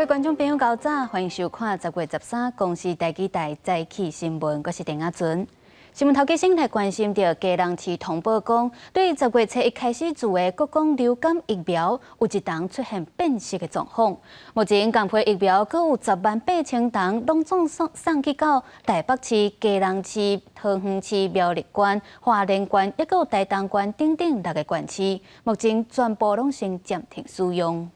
各位觀眾朋友，早，歡迎收看10月13公視台語台早起新聞，我是鄭亞尊。新聞頭家先來關心著基隆市通報講，對10月初一開始注的國光流感疫苗有一筒出現變色的狀況。目前仝批疫苗閣有10萬8千筒，攏總送送去到台北市、基隆市、桃園市、苗栗縣、花蓮縣，抑閣有台東縣等等六个縣市，目前全部攏先暫停使用。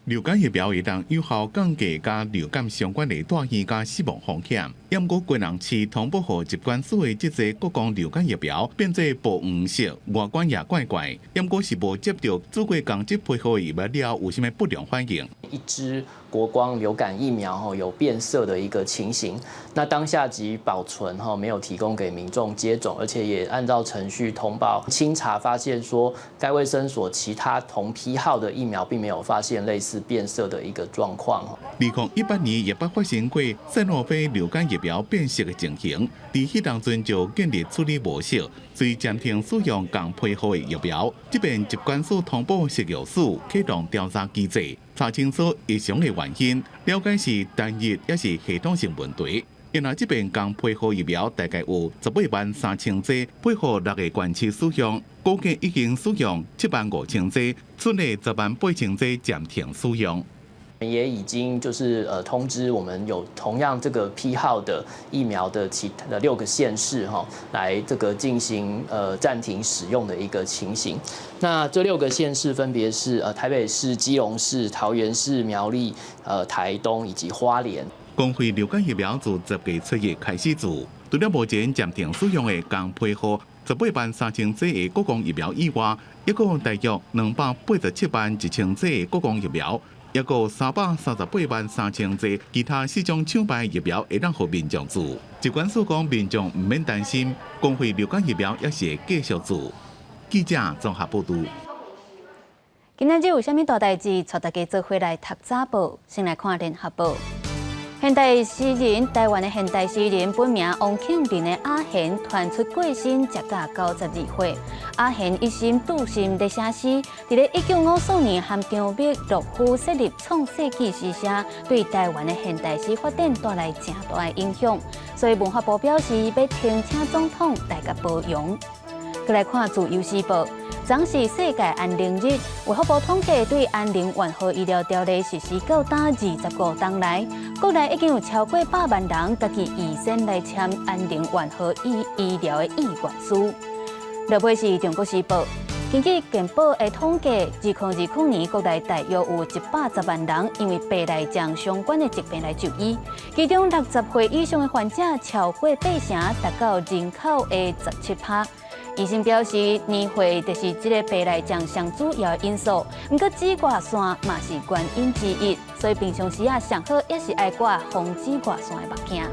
流感疫苗會當有效降低佮流感相關的住院佮死亡風險。毋過基隆市通報予疾管署的這劑國光流感疫苗變做薄黃色，外觀也怪怪。毋過是無接著注過仝這批號疫苗了，有啥物不良反應？一支國光流感疫苗吼有變色的一個情形，那當下即保存吼沒有提供給民眾接種，而且也按照程序通報清查，發現說該衛生所其他同批號的疫苗並沒有發現類似變色的一個狀況。2018年也捌發生過賽諾菲流感疫苗變色的情形，佇彼當陣就建立處理模式，隨暫停使用仝批號的疫苗。這邊疾管署通報食藥署啟動調查機制，查清楚異常的原因，了解是單一抑是系統性問題。因為這邊仝批號疫苗大概有18萬3千劑，配予六个縣市使用，估計已經使用7萬5千劑，剩的10萬8千劑暫停使用。也已經就是通知我們有同樣這個批號的疫苗的其他的六個縣市哈，來這個進行暫停使用的一個情形。那這六個縣市分別是台北市、基隆市、桃園市、苗栗、台東以及花蓮。公費流感疫苗自10月初一開始注，除了目前暫停使用的仝批號18萬3千劑的國光疫苗以外，抑閣有大約287萬1千劑的國光疫苗，抑閣有338萬3千劑其他四種廠牌疫苗會當予民眾注。疾管署講，民眾毋免擔心，公費流感疫苗猶是會繼續注。記者綜合報導。今仔日有啥物大代誌？帶大家做伙來讀早報，先來看聯合報。現代詩人，台灣的現代詩人，本名王慶林的阿賢，傳出過身，才甲92歲。阿賢一心篤心咧寫詩，佇咧1954年和張麥洛夫設立創世紀詩社，對台灣的現代詩發展帶來誠大的影響。所以文化部表示，欲呈請總統來共褒揚。閣來看自由時報，昨是世界安寧日，衛福部統計對安寧緩和醫療條例實施到今25冬來，國內已經有超過100萬人家己預先來簽安寧緩和醫醫療的意願書。落尾是中國時報，根據健保的統計，2020年國內大約有110萬人因為白內障相關的疾病來就醫，其中60歲以上的患者超過八成，達到人口的17趴。醫生表示，年歲就是這个白內障上主要的因素，毋過紫外線嘛是原因之一，所以平常時啊，上好也是愛掛防紫外線的目鏡。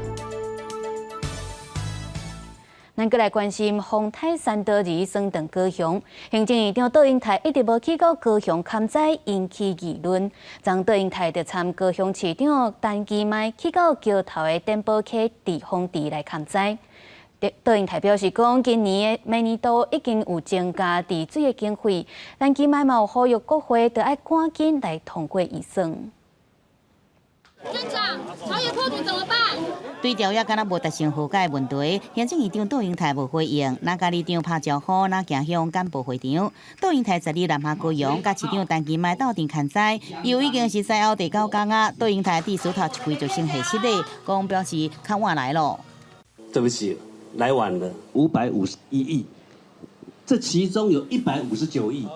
咱閣來關心風颱珊多兒損斷高雄，行政院長卓榮泰一直無去到高雄勘災，引起議論。昨卓榮泰就參高雄市長陳其邁去到橋頭的典寶溪滯洪池來勘災。卓榮泰表示講，今年的明年度已經有增加治水的經費，陳其邁嘛有呼籲國會著愛趕緊來通過預算。院長，朝野破局怎麼辦？對條約敢若無達成和解的問題，行政院長卓榮泰無回應，若佮里長拍招呼，若行向幹部會場。卓榮泰12南下高雄，佮市長陳其邁鬥陣勘災，由已經是災後第九工啊。卓榮泰佇書頭一開就先下失禮，講表示較晚來咯。對不起，來晚了，551億，這其中有159億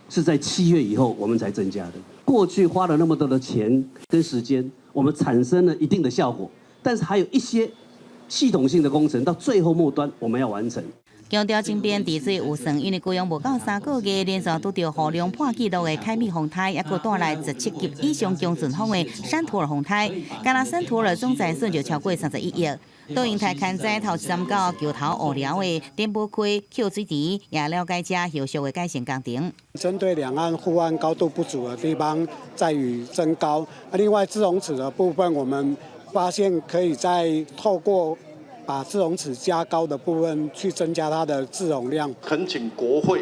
是在7月以後我們才增加的。過去花了那麼多的錢跟時間，我們產生了一定的效果，但是還有一些系統性的工程到最後末端我們要完成。強調政變治水預算，因為高雄無夠3個月連續拄著雨量破紀錄的凱米風颱，抑閣帶來17級以上強陣風的珊圖爾風颱，敢若珊圖爾總財損就超過31億。卓榮泰勘災頭一站到橋頭烏寮的典寶溪抾水池，也了解遮後續的改善工程。針對兩岸護岸高度不足的地方，再予增高。另外滯洪池的部分，我們發現可以再透過把滯洪池加高的部分，去增加它的滯洪量。懇請國會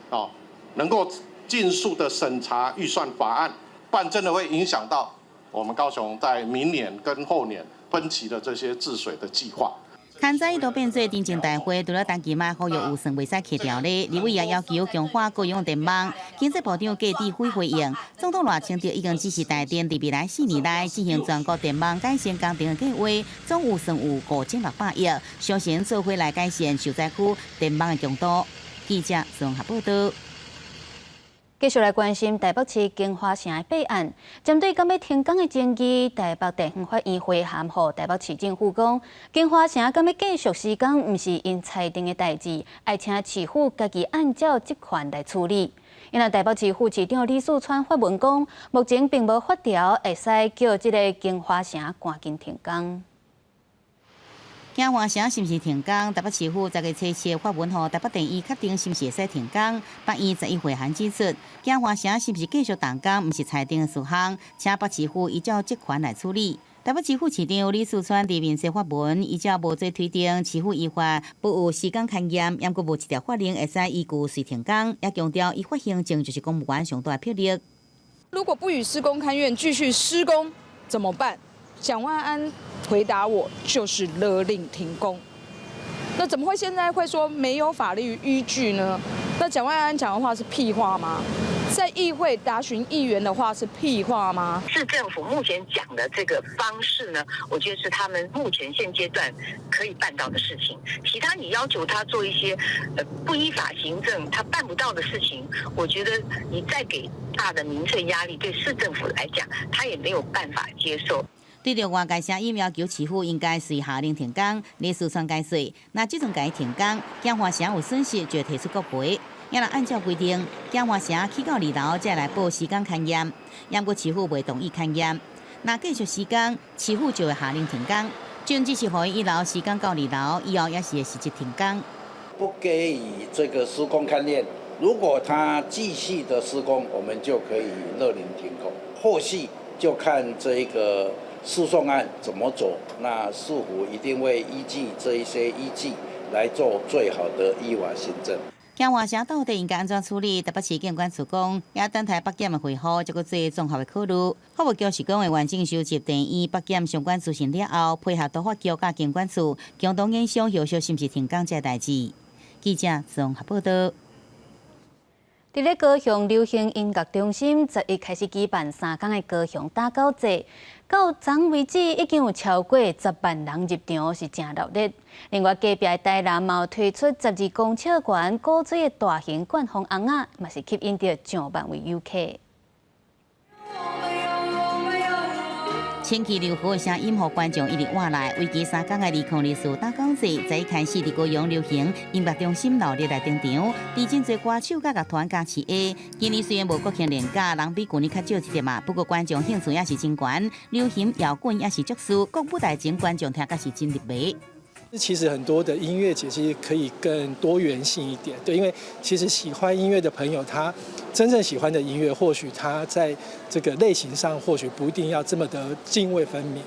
啊，能夠盡速的審查預算法案，不然真的會影響到我們高雄在明年跟後年分期的這些治水的計劃。勘災都變做聽證大會，除了陳其邁呼籲預算袂使扣掉咧，立委也要求強化高雄電網。經濟部長郭智輝回應，總統賴清德已經指示台電佇未來4年內進行全國電網改善工程的計劃，總預算有5600億，相信做伙來改善受災區電網的強度。記者綜合報道。繼續來關心台北市京華城的弊案，針對敢欲停工的爭議，台北地方法院回函予台北市政府講，京華城敢欲繼續施工，毋是𪜶裁定的代誌，愛請市府家己按照職權來處理。因為台北市副市長李四川發文講，目前並無法條會使叫這个京華城趕緊停工。京華城是毋是停工？台北市府10月初七發文予台北地院確定是毋是會使停工。法院十一回函指出，京華城是毋是繼續動工，毋是裁定的事項，請北市府依照職權來處理。台北市副市長李四川佇面書發文，依照無罪推定，市府依法不有施工勘驗，猶閣無一條法令會使依據隨停工，也強調依法行政就是公務員上大的魄力。如果不予施工勘驗，繼續施工怎麼辦？蔣萬安回答我，就是勒令停工。那怎麼會現在會說沒有法律依據呢？那蔣萬安講的話是屁話嗎？在議會答詢議員的話是屁話嗎？市政府目前講的這個方式呢，我覺得是他們目前現階段可以辦到的事情。其他你要求他做一些不依法行政，他辦不到的事情，我覺得你再給大的民粹壓力，對市政府來講，他也沒有辦法接受。對著外界聲音要求市府應該隨下令停工，李四川解釋，若這陣共伊停工，京華城有損失就會提出國賠。也若按照規定，京華城起到二樓才來報施工勘驗，毋過市府袂同意勘驗。若繼續施工，市府就會下令停工。這陣只是予伊一樓施工到二樓，以後也是會實質停工。不給予這個施工勘驗，如果他繼續的施工，我們就可以勒令停工。後續就看這個訴訟案怎麼走，那市府一定會依據這一些依據來做最好的依法行政。京華城到底應該按怎處理？台北市建管處講，也等待北檢的回覆，才閣做綜合的考慮。法務局是講會完整收集地院北檢相關資訊了後，配合都發局佮建管處，共同研商後續是毋是停工這代誌。記者綜合報道。佇咧高雄流行音樂中心，11開始舉辦3工的高雄打狗節，到昨為止已經有超過10萬人入場，是誠熱鬧。另外，隔壁台南嘛有推出12公尺懸古錐的大型灌風尪仔，嘛是吸引著上萬位遊客。清氣柔和的聲音，予觀眾一直活來。為期3工的2024打狗節，十一開始佇高雄流行音樂中心鬧熱來登場。佇真濟歌手佮樂團加持下，今年雖然無國慶連假，人比舊年較少一點嘛，不過觀眾興趣也是真懸，流行搖滾也是足輸，國舞台前觀眾聽甲是真入迷。其實很多的音樂節其實可以更多元性一點，對，因為其實喜歡音樂的朋友，他真正喜歡的音樂，或許他在這個類型上，或許不一定要這麼的涇渭分明。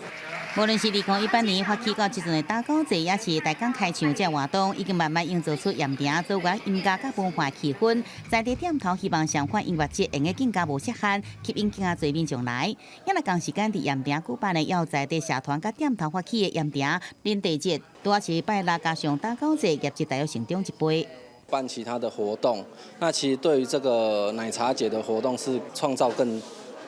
無論是2018年發起到這陣的打狗節，也是大港開唱這活動，已經慢慢營造出鹽埕多元音樂佮文化氣氛。在地店頭希望相款音樂節會用更加無設限，吸引更加濟民眾來。也若仝時間佇鹽埕舉辦的，也有在地社團佮店頭發起的鹽埕林地節，拄仔是拜六加上打狗節，業績大約成長一倍。辦其他的活動，那其實對於這個奶茶節的活動是創造更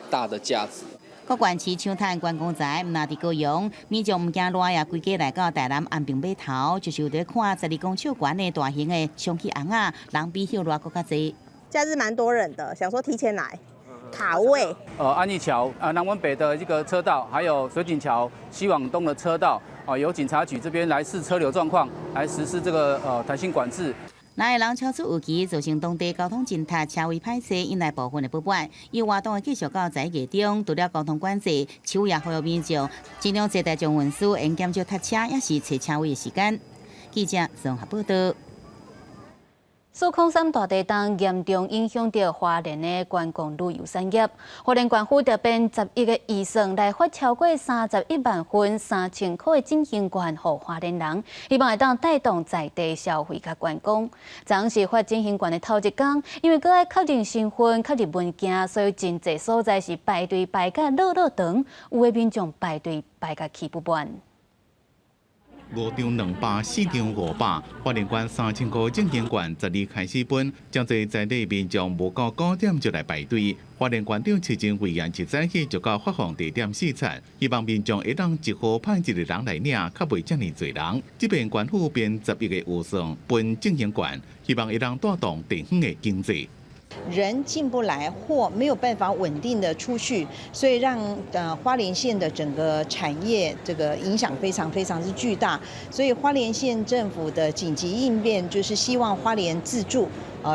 大的價值。各縣市搶趁觀光財，毋但佇高雄，民眾毋驚熱也規家來到台南安平碼頭，就是為著看12公尺懸的大型的充氣尪仔，人比歇熱閣較濟。假日蠻多人的，想說提前來卡位。安義橋啊，南往北的一個車道，還有水井橋西往東的車道，啊，由警察局這邊來視車流狀況，來實施這個彈性管制。若會人超出預期，造成當地交通擠塞、車位歹勢，引來部分的不滿。伊活動會繼續到11月中，除了交通管制，市府也呼籲民眾盡量坐大眾運輸，用減少塞車，抑是揣車位的時間。記者綜合報道。403大地震嚴重影響著花蓮的觀光旅遊產業。花蓮縣府特編10億的預算來發超過31萬份3000箍的振興券予花蓮人，希望會當帶動在地消費佮觀光。昨是發振興券的頭一工，因為閣愛確認身份、確認文件，所以真濟所在是排隊排甲落落長，有的民眾排隊排甲氣不滿。5張200，4張500，花蓮縣3000箍振興券12開始分，真濟在地民眾無夠9點就來排隊。花蓮縣長施政委員一早起就到發放地點視察，希望民眾會當一號派一个人來領，較袂遮爾濟人。這邊縣府編10億的預算分振興券，希望會當帶動地方的經濟。人進不來，貨沒有辦法穩定的出去，所以讓花蓮縣的整個產業這個影響非常非常之巨大。所以花蓮縣政府的緊急應變就是希望花蓮自助，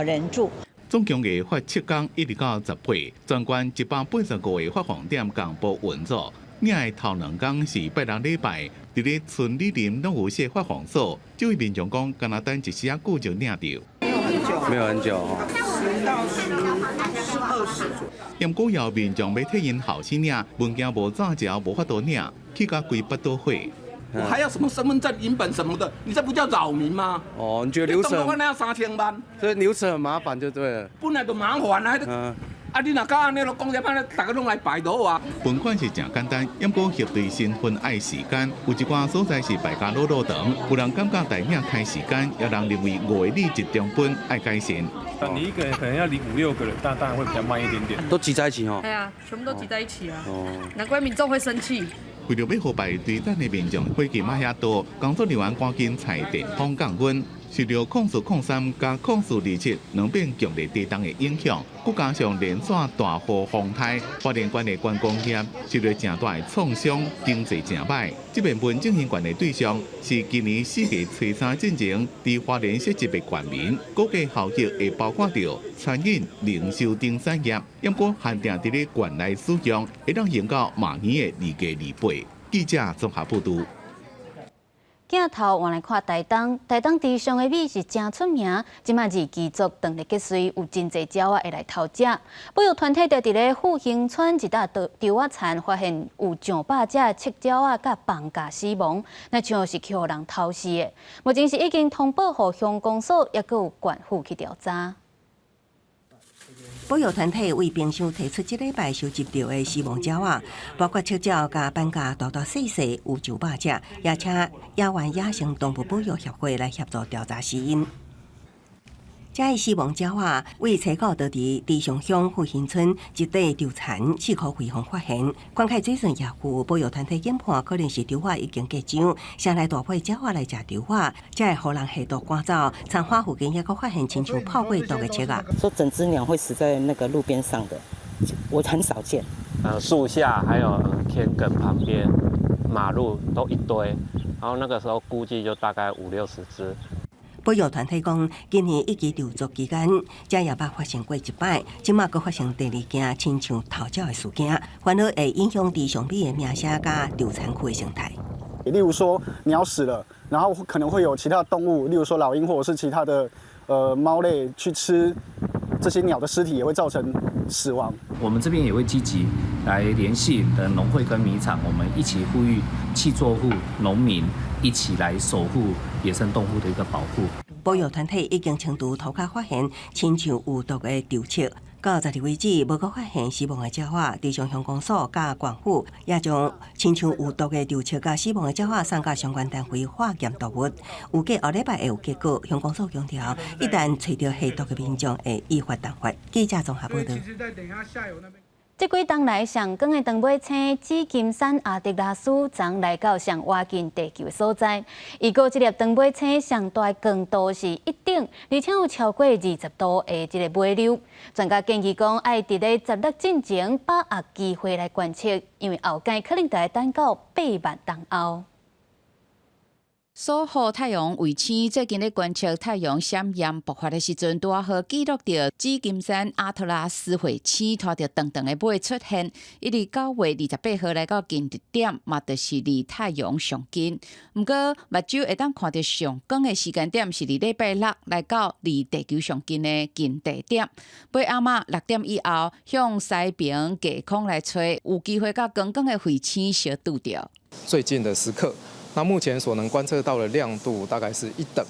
人助。總共會發7工，一直到10八，全縣185個發放點同步運作。領的頭2工是拜六禮拜，佇咧村里林攏有設發放所，這位民眾講，敢若等一時仔久就領著。沒有很久，沒有很久哦。10到10、20左右。毋過有民眾欲替𪜶後生領，文件無早交，無法度領，氣甲規腹肚火。我還要什麼身份證、影本什麼的？你這不叫擾民嗎？哦，你覺得流程？你那要3000萬，所以流程很麻煩就對了。本來就麻煩啊！啊，你若敢按呢囉講這擺，逐家攏來排隊啊。分款是誠簡單，毋過核對身份愛時間，有一寡所在是排甲落落長，有人感覺代領開時間，也有人認為5個里一張分愛改善。你一個人可能要領五六個人，但當然會比較慢一點點。都擠在一起哦。對啊，全部都擠在一起啊。哦。難怪民眾會生氣。為著欲予排隊等的民眾火氣莫遐大，工作人員趕緊踩電風降溫。受著0403佮0427兩遍強烈地動的影響，閣加上連續大雨風颱，花蓮縣的觀光業受著誠大的創傷，經濟誠歹。這遍分振興券的對象是今年4月初3進前佇花蓮設籍的縣民，估計效益會包括著餐飲、零售等產業，毋過限定佇咧縣內使用，會當用到明年的2028。記者綜合報導。鏡頭換來看台東，台東池上的米是誠出名。這擺二期族長日結穗，有真濟鳥仔會來偷食。保育團體就佇咧復興村一搭稻仔田，發現有上百隻赤鳥仔佮放假死亡，若像是予人偷食的。目前是已經通報予鄉公所，抑閣有縣府去調查。保育團體為冰箱提出這禮拜收集著的死亡鳥仔，包括赤鳥佮斑鴿，大大細細有上百隻，也請野灣野生動物保育協會來協助調查死因。這死亡鳥仔為車到當地池上鄉復興村一塊稻田四箍圍方發現，關開水順業戶保育團體研判，可能是稻仔已經結薑，先來大批鳥仔來食稻仔，才會予人下毒趕走。田花附近抑閣發現親像泡過毒的粟仔。說整隻鳥會死在那個路邊上的，我很少見。樹下還有田埂旁邊、馬路都一堆，然後那個時候估計就大概五六十隻。保育團體講，今年一期稻作期間，這也捌發生過一擺，這馬閣發生第二件親像偷鳥的事件，煩惱會影響池上米的名聲佮稻田區的生態。例如說鳥死了，然後可能會有其他動物，例如說老鷹或者是其他的貓類去吃這些鳥的屍體，也會造成死亡。我們這邊也會積極來聯繫的農會跟米廠，我們一起呼籲契作戶農民一起來守護野生動物的一個保護。保育團體已經清除塗跤發現親像有毒的稻粟，到12為止，無閣發現死亡的鳥仔。池上鄉公所佮縣府也將親像有毒的稻粟佮死亡的鳥仔送到相關單位化驗毒物，預計後禮拜會有結果。鄉公所強調，一旦揣著下毒的民眾，會依法處罰。記者綜合報導。這幾冬來上懸的長尾星紫金山阿特拉斯，昨來到上倚近地球的所在。預估這粒長尾星上大的光度是一等，而且有超過20度的這個尾流。專家建議講，愛佇咧16進前把握機會來觀測，因為後擺可能就愛等到8萬冬後。鎖號太陽衛星最近咧觀測太陽閃焰爆發的時陣，拄仔好記錄著紫金山阿特拉斯彗星拖著長長的尾出現。伊佇9月28號來到近日點，嘛就是離太陽上近。毋過目睭會當看著上光的時間點是佇禮拜六來到離地球上近的近地點。尾暗仔6點以後，向西爿低空來揣，有機會佮光光的彗星相拄著。最近的時刻。那目前所能觀測到的亮度大概是一等，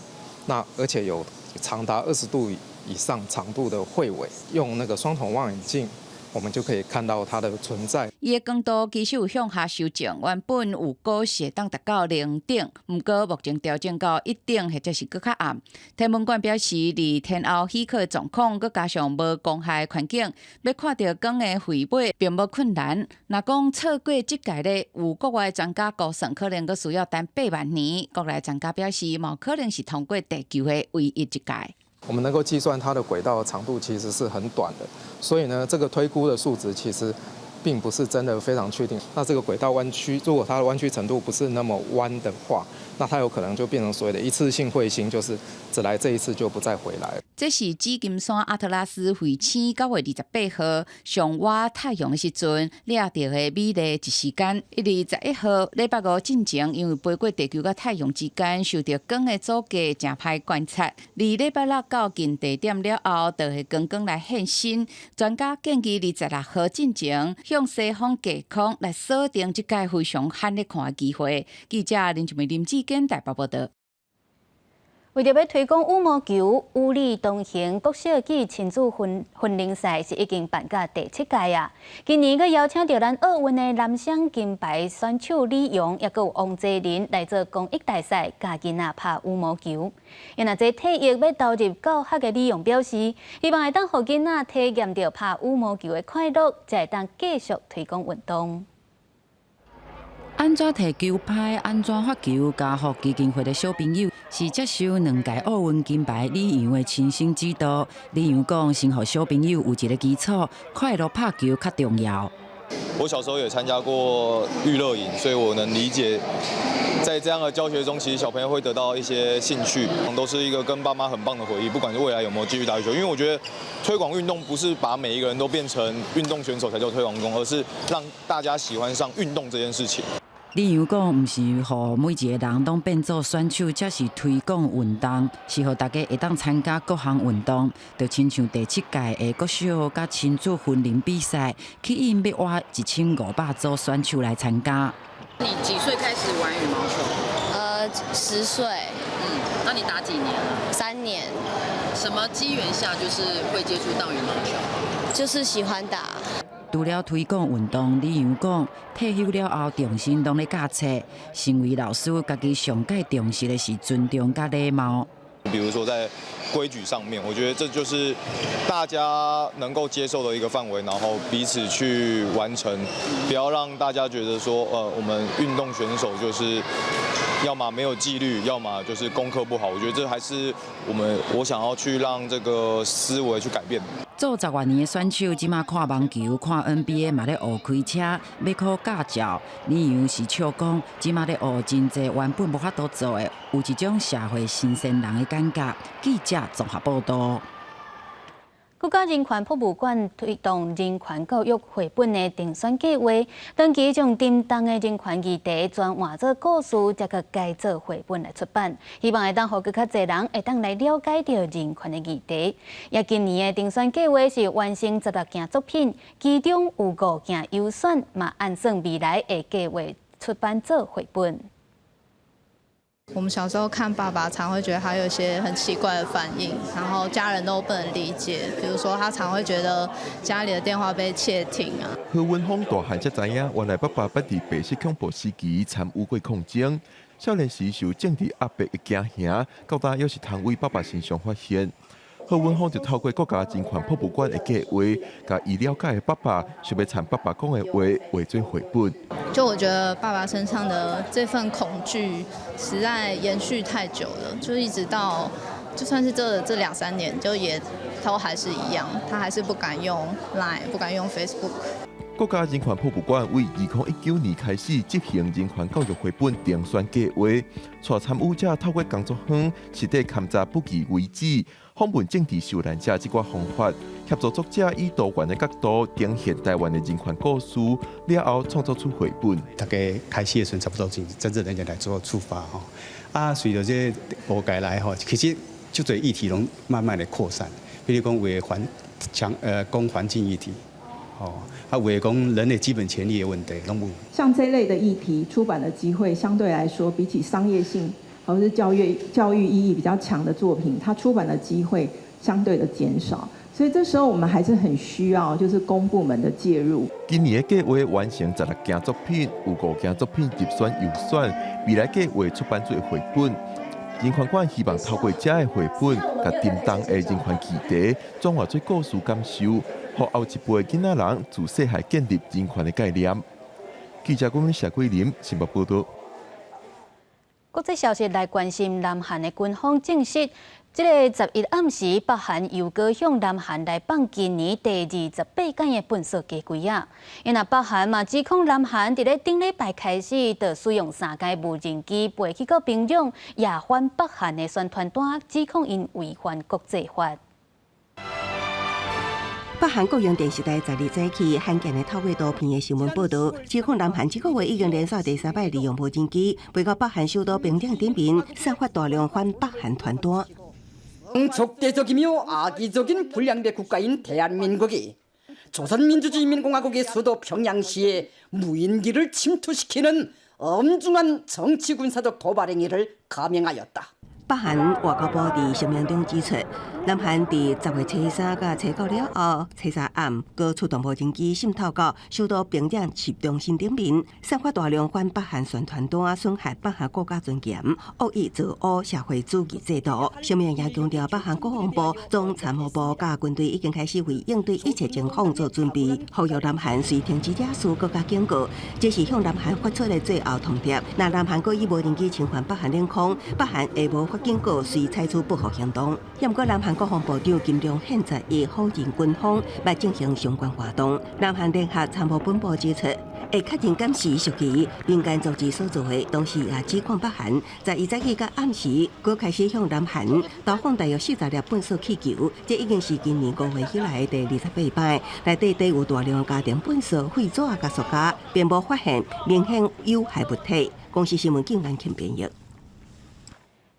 那而且有長達20度以上長度的彗尾，用那個雙筒望遠鏡，我們就可以看到它的存在。伊的光度其實有向下修正，原本有估是會當達到零等，毋過目前調整到一等或者是閣較暗。天文館表示，佇天候許可的狀況，閣加上無光害的環境，欲看著光的彗尾並無困難。若講錯過這屆咧，有國外專家估算，可能閣需要等8萬年。國內專家表示，嘛可能是通過地球的唯一一屆。我們能夠計算它的軌道長度其實是很短的，所以呢，這個推估的數值其實並不是真的非常確定。那這個軌道彎曲，如果它的彎曲程度不是那麼彎的話，那它有可能就變成所謂的一次性彗星，就是只來這一次就不再回來。這是紫金山阿特拉斯彗星9月28號上倚太陽的時陣，掠著的美麗一時間。伊佇11號禮拜五進前，因為飛過地球佮太陽之間，受著光的阻隔，誠歹觀察。佇禮拜六到近地點了後，就會光光來現身。專家建議26號進前向西方低空來鎖定這屆非常罕咧看的機會。記者林志梅、林志堅台北報導。為著欲推廣羽毛球，羽力同行國小暨親子訓訓練賽是已經辦到第七屆啊！今年閣邀請著咱奧運的男雙金牌選手李洋，抑閣有王齊麟來做公益大賽，教囡仔拍羽毛球。若這退役欲投入教學的李洋表示，希望會當予囡仔體驗著拍羽毛球的快樂，才會當繼續推廣運動。按怎提球拍，按怎發球，家福基金會的小朋友是接受兩屆奧運金牌李洋的親身指導。李洋講，先予小朋友有一个基礎，快樂拍球較重要。我小時候也參加過育樂營，所以我能理解，在這樣的教學中，其實小朋友會得到一些興趣，都是一個跟爸媽很棒的回憶。不管是未來有沒有繼續打羽球，因為我覺得推廣運動不是把每一個人都變成運動選手才叫推廣運動，而是讓大家喜歡上運動這件事情。李洋講，毋是予每一个人攏變做選手，才是推廣運動，是予大家會當參加各項運動。就親像第七屆的國小佮親子訓練比賽，吸引欲倚1500組選手來參加。你幾歲開始玩羽毛球？10歲。嗯，那你打幾年了？3年。什麼機緣下就是會接觸到羽毛球？就是喜歡打。除了推廣運動，李洋講退休了後重新攏咧教冊，身為老師，家己上蓋重視的是尊重佮禮貌。比如說在規矩上面，我覺得這就是大家能夠接受的一個範圍，然後彼此去完成，不要讓大家覺得說，我們運動選手就是要麼沒有紀律，要麼就是功課不好。我覺得這還是我們我想要去讓這個思維去改變。做十外年的選手，這馬看網球、看 NBA 嘛咧學開車，欲考駕照。李洋是笑講，這馬咧學真濟原本無法度做的，有一種社會新鮮人的感覺。記者綜合報導。國家人權博物館推動人權教育繪本的評選計劃，長期將沉重的人權議題轉換做故事，才閣改做繪本來出版，希望會當予閣較濟人會當來了解著人權的議題。也今年的評選計劃是完成16件作品，其中有五件優選，嘛按算未來會計劃出版做繪本。我們小時候看爸爸，常會覺得他有一些很奇怪的反應，然後家人都不能理解。比如說，他常會覺得家裡的電話被竊聽啊。何文峰大漢才知影，原來爸爸捌佇白色恐怖時期參與過抗爭。少年時受政治壓迫的驚嚇，到今猶是通為爸爸身上發現。何文峰就透過國家人權博物館的計劃，共伊了解的爸爸，想欲參爸爸講的話畫做繪本。就我覺得爸爸身上的這份恐懼，實在延續太久了，就一直到，就算是這兩三年，就也都還是一樣，他還是不敢用 Line，不敢用 Facebook。國家人權博物館為2019年開始執行人權教育繪本評選計劃，帶參與者透過工作坊實地勘察不義遺址，訪問政治受難者這寡方法，協助作者以多元的角度呈現台灣的人權故事，了後創作出繪本。大家開始的時陣，差不多是政治人員來做出發吼，啊，隨著這個五屆來吼，其實足濟議題攏慢慢的擴散，比如講有的環強講環境議題。哦，啊，有的講人類基本權利的問題，攏有。像這類的議題，出版的機會相對來說，比起商業性或是教育意義比較強的作品，它出版的機會相對的減少。所以這時候我們還是很需要，就是公部門的介入。今年的計劃完成16件作品，有5件作品入選優選，未來計劃出版做繪本。人權館希望透過這个繪本，共沉重的人權議題轉化做故事感受，予後一輩囡仔人自細漢建立人權的概念。記者郭謝桂林新北報道。國際消息來關心，南韓的軍方證實，這个11暗時，北韓又閣向南韓來放今年第28擺的糞埽雞胿仔。因為北韓嘛指控南韓佇咧頂禮拜開始就使用三架無人機飛去到平壤，也反北韓的宣傳單，指控𪜶違反國際法。北韓國營電視台12早起罕見的透過圖片的新聞報導，指控南韓這個月已經連續第三擺利用無人機飛到北韓首都平壤頂面，散發大量反北韓傳單。 적대적이며 악의적인 불량배 국가인 대한민국이 조선민주주의인민공화국의 수도 평양시에 무인기를 침투시키는 엄중한 정치군사적 도발행위를 감행하였다. 北韓外交部佇聲明中指出，南韓佇10月初三佮初九了後，初三暗，閣出動無人機滲透到首都平壤市中心頂面，散發大量反北韓宣傳單，損害北韓國家尊嚴，惡意造烏社會主義制度。聲明也強調，北韓國防部、總參謀部佮軍隊已經開始為應對一切情況做準備，呼籲南韓須停止惹事，閣加警告，這是向南韓發出的最後通牒。若南韓閣以無人機侵犯北韓領空，北韓會無法警告，隨採取報復行動。毋過，南韓國防部長金良憲11否認軍方欲進行相關活動。南韓聯合參謀本部指出，會確認監視屬於民間組織所做的，同時也指控北韓11早起佮暗時，閣開始向南韓投放大約40粒糞埽氣球，這已經是今年5月以來的第28擺。內底帶有大量家庭糞埽、廢紙佮塑膠，並無發現明顯有害物體。公視新聞警安慶編譯。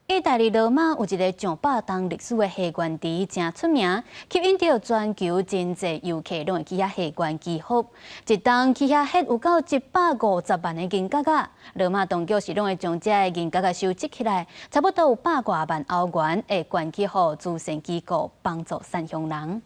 意大利羅馬有一个上百冬歷史的還願池，誠出名，吸引著全球真濟遊客攏會去遐還願祈福。一冬去遐獻有夠150萬个銀角仔。羅馬當局是攏會將這个銀角仔收集起來，差不多有百外萬歐元，會捐去予慈善機構幫助山鄉人。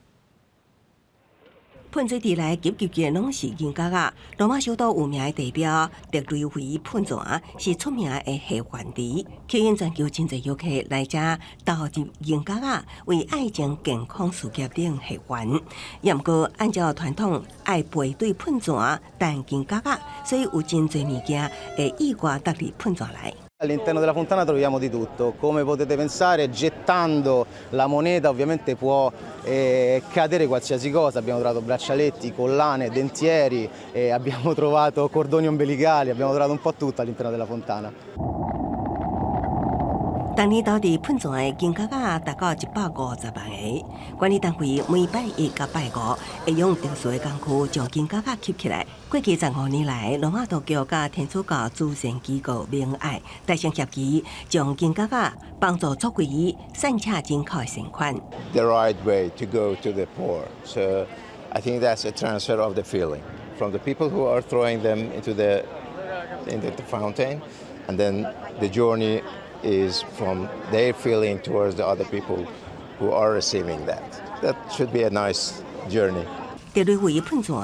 噴水池內急急的攏是銀角仔。羅馬首都有名的地標特雷維噴泉是出名的還願池，吸引全球真濟遊客來遮投入銀角仔，為愛情、健康、事業等還願。也毋過按照傳統，愛背對噴泉擲銀角仔，所以有真濟物件會意外擲佇噴泉內。 All'interno della fontana troviamo di tutto, come potete pensare, gettando la moneta ovviamente può cadere qualsiasi cosa. Abbiamo trovato braccialetti, collane, dentieri, abbiamo trovato cordoni ombelicali, abbiamo trovato un po' tutto all'interno della fontana. 逐年投佇噴泉的銀角仔達到150萬個。管理單位每拜一佮拜五會用特殊的工具將銀角仔吸起來。過去15年來，羅馬當局佮天主教慈善機構明愛達成協議，將銀角仔幫助作為散赤人口的善款。 The right way to go to the poor. So I think that's a transfer of the feeling from the people who are throwing them into the fountain, and then the journey is from their feeling towards the other people who are receiving that. That should be a nice journey. 特雷維噴泉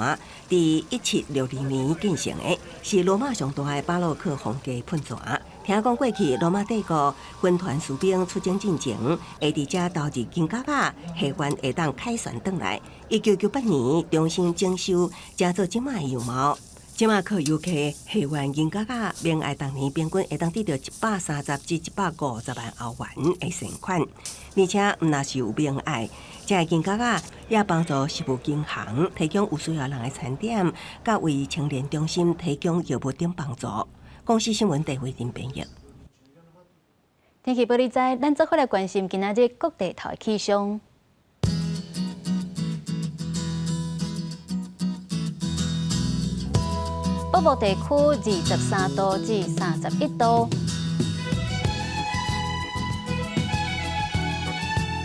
佇1762年建成的，是羅馬上大的巴洛克風格噴泉。聽講過去羅馬帝國軍團士兵出征進前，會佇遮投入銀角仔，還願會當凱旋轉來。1998年重新整修，成做這擺的樣貌。這馬靠遊客還原銀角仔，明愛逐年平均會當得著130至150萬歐元的善款，而且毋若是有明愛，這个銀角仔也幫助食物銀行提供有需要人的餐點，佮為青年中心提供藥物等幫助。公視新聞鄭慧玲編譯。天氣報你知，咱做伙來關心今仔日各地頭的氣象。北部地區23度至31度，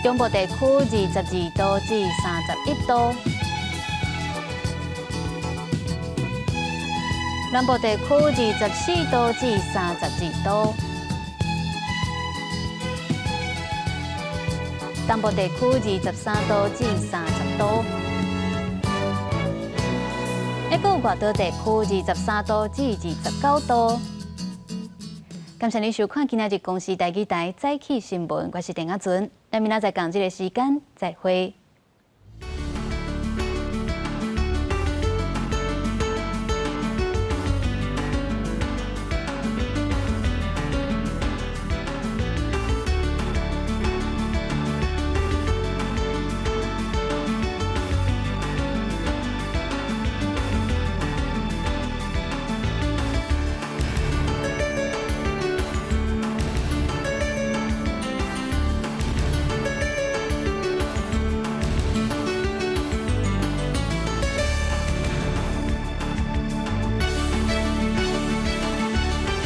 中部地區22度至31度，南部地區24度至32度，東部地區23度至30度。一個外島地區23度至29度。感謝你收看今仔日公視台語台早起新聞，我是鄭亞純，咱明仔載仝這个時間再會。